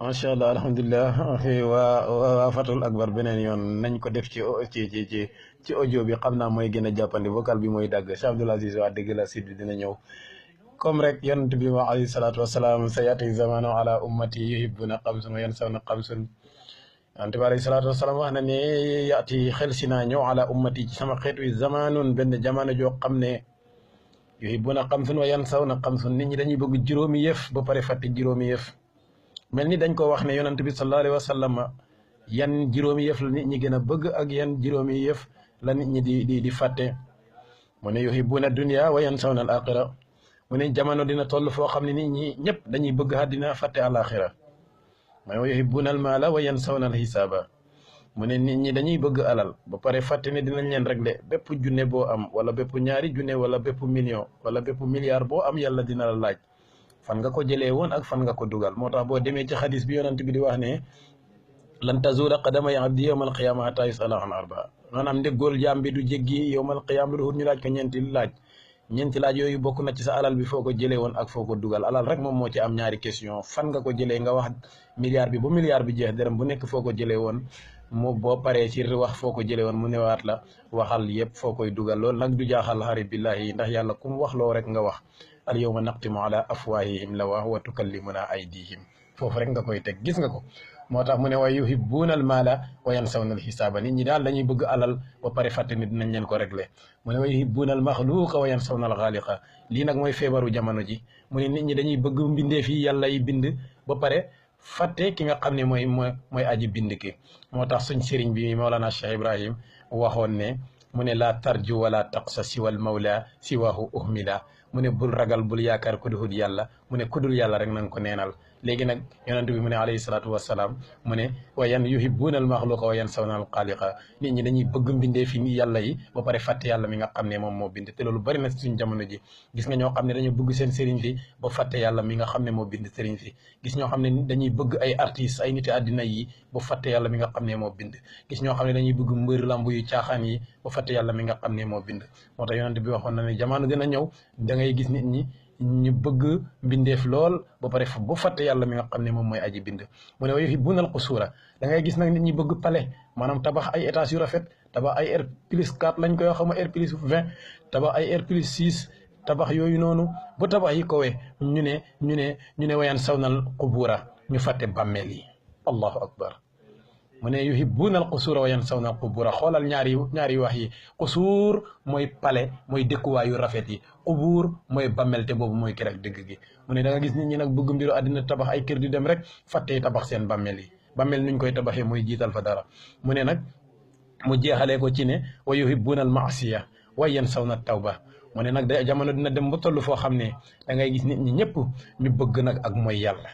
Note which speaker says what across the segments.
Speaker 1: macha allah alhamdulilah waa Fatul Akbar beneen yoon nañ ko def ci audio bi xam naa mooy gën a jàppandi vocal bi mooy dagg Cheikh Abdoul Aziz waa dëgg la site bi dina ñëw comme rek yonent bi wa alayhi salaatu wasalaam sa yati zamanu ala ummati yuhibbuna xamsun wa yansawna xamsun yonent bi alayhi salaatu wasalaam wax na ne yati xel si naa ñëw ala ummati ci sama xeet wi zamanun benn jamono joo xam ne yuhibbuna xamsun wa yansawna xamsun nit ñi dañuy bëgg juróomi yëf ba pare fàtte juróomi yëf mel ni dañ ko wax ne yonent bi sallallahu alayhi wa sallam yan juróomi yëf la nit ñi gën a bëgg ak yan juróomi yëf la nit ñi di fàtte mu ne yuhibbuna dunya wa yansawna al axira mu ne jamono dina toll foo xam ne nit ñi ñëpp dañuy bëgg àddina fàtte alaxira mooy wa yuhibbuna al maala wa yansawna al hisaaba mu ne nit ñi dañuy bëgg alal ba pare fàtte ne dinañ leen régler bépp junne boo am wala bépp ñaari junne wala bépp million wala bépp milliard boo am yàlla dina la laaj fan nga ko jëlee woon ak fan nga ko dugal moo tax boo demee ci xadis bi yonent bi di wax ne lan tazuula qadama abdi yawmal qiyaama hattaa yus'ala an arbaa maanaam ndéggool jaam bi du jéggi yawmal qiyaama lu ñu laaj ko ñeenti laaj yooyu bokk na ci sa alal bi foo ko jëlee woon ak foo ko dugal alal rek moom moo ci am ñaari question fan nga ko jëlee nga wax milliard bi ba milliard bi jeex dërëm bu nekk foo ko jëlee woon mu boo paree ci wax foo ko jëlee woon mu newaat la waxal yëpp foo koy dugal loolu nag du jaaxal xarit billahi ndax yàlla ku mu wax loo rek nga wax al yawma naqtimu ala afwahihim la wax wa tukallimuna aydihim foofu rek nga koy teg gis nga ko moo tax mu ne wa yuhibbuna al maala wa yansawna al hisaaba nit ñi daal dañuy bëgg alal ba pare fàtte ni dinañ leen ko régler mu ne wa yuhibbuna al maxluuqa wa yansawna al xaaliqa lii nag mooy feebaru jamono ji mu ne nit ñi dañuy bëgg mbindeef yi yàlla yi bind ba pare fàtte ki nga xam ne mooy aji bind ki moo tax suñ sëriñ bi Mawlana Cheikh Ibrahim waxoon ne mu ne laa tarju wala taqsa siwal mawla siwahu uhmila mu ne bul ragal bul yaakaar ku dul yàlla mu ne ku dul yàlla rek na nga ko neenal léegi nag yonent bi mu ne alayhi salaatu wasalaam mu ne wa yan yuhibbuna al maxluqa wa yansawna al xaaliqa nit ñi dañuy bëgg mbindee fi yàlla yi ba pare fàtte yàlla mi nga xam ne moom moo bind te loolu bari na suñ jamono ji gis nga ñoo xam ne dañuy bëgg seen sëriñ si ba fàtte yàlla mi nga xam ne moo bind sëriñ si gis ñoo xam ne dañuy bëgg ay artistes ay niti àddina yi ba fàtte yàlla mi nga xam ne moo bind gis ñoo xam ne dañuy bëgg mbër lamb yu caaxaan yi ba fàtte yàlla mi nga xam ne moo bind moo tax yonent bi waxoon na ne jamono gën a ñëw da ngay gis nit ñi ñu bëgg mbindeef lool ba pare bu fàtte yàlla mi nga xam ne moom mooy aji bind mu ne wa yuhibbuna al qusuura da ngay gis nag nit ñi bëgg palais maanaam tabax ay étages yu rafet tabax ay R+4 lañ koy wax xam R+20 tabax ay R+6 tabax yooyu noonu ba tabax yi kowe ñu ne wayan sawnal qubuura ñu fàtte bàmmeel yi allahu akbar mu ne yuhibbuna al qusuura wa yansawna al qubuura xoolal ñaari wax yi qusuur mooy palais mooy dëkkuwaayu rafet yi qubuur mooy bàmmeel te boobu mooy kër ak dëgg gi mu ne da nga gis nit ñi nag bëgg mbiru àddina tabax ay kër di dem rek fàtte tabax seen bàmmeel yi bàmmeel nuñ koy tabaxee mooy jiital fa dara mu ne nag mu jeexalee ko ci ne wa yuhibbuna al maasiya wa yansawna tawba mu ne nag da jamono dina dem ba toll foo xam ne da ngay gis nit ñi ñëpp ñu bëgg nag ak mooy yàlla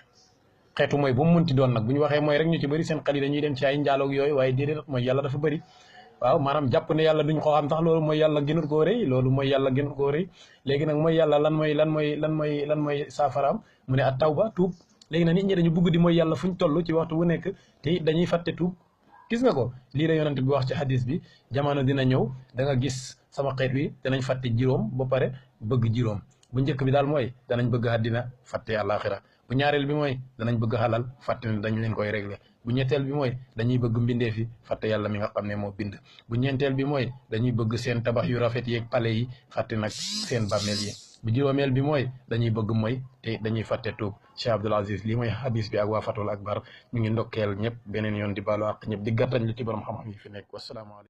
Speaker 1: xeetu mooy bu mu munti doon nag bu ñu waxee mooy rek ñu ci bëri seen xel yi dañuy dem ci ay njaaloog yooyu waaye déedéet mooy yàlla dafa bëri waaw maanaam jàpp ne yàlla duñ ko xam sax loolu mooy yàlla gënul koo rëy léegi nag mooy yàlla lan mooy saafaraam mu ne at tawba tuub léegi nag nit ñi dañu bugg di mooy yàlla fuñ toll ci waxtu bu nekk te dañuy fàtte tuub gis nga ko lii la yonent bi wax ci hadis bi jamono dina ñëw da nga gis sama xeet wi danañ fàtte juróom ba pare bëgg juróom bu njëkk bi daal mooy danañ bëgg àddina fàtte àllaaxira bu ñaareel bi mooy danañ bëgg xalal fàtte ne dañ leen koy régler bu ñetteel bi mooy dañuy bëgg mbindeef yi fàtte yàlla mi nga xam ne moo bind bu ñeenteel bi mooy dañuy bëgg seen tabax yu rafet yeeg palais yi fàtte nag seen bàmmeel yi bu juróomeel bi mooy dañuy bëgg mooy te dañuy fàtte tuub Cheikh Abdoul Aziz lii mooy hadis bi ak waa Fatul Akbar ñu ngi ndokkeel ñëpp beneen yoon di baalu àq ñëpp di gàttañ lu ci borom xam-xam yi fi nekk wasalaamaaleykum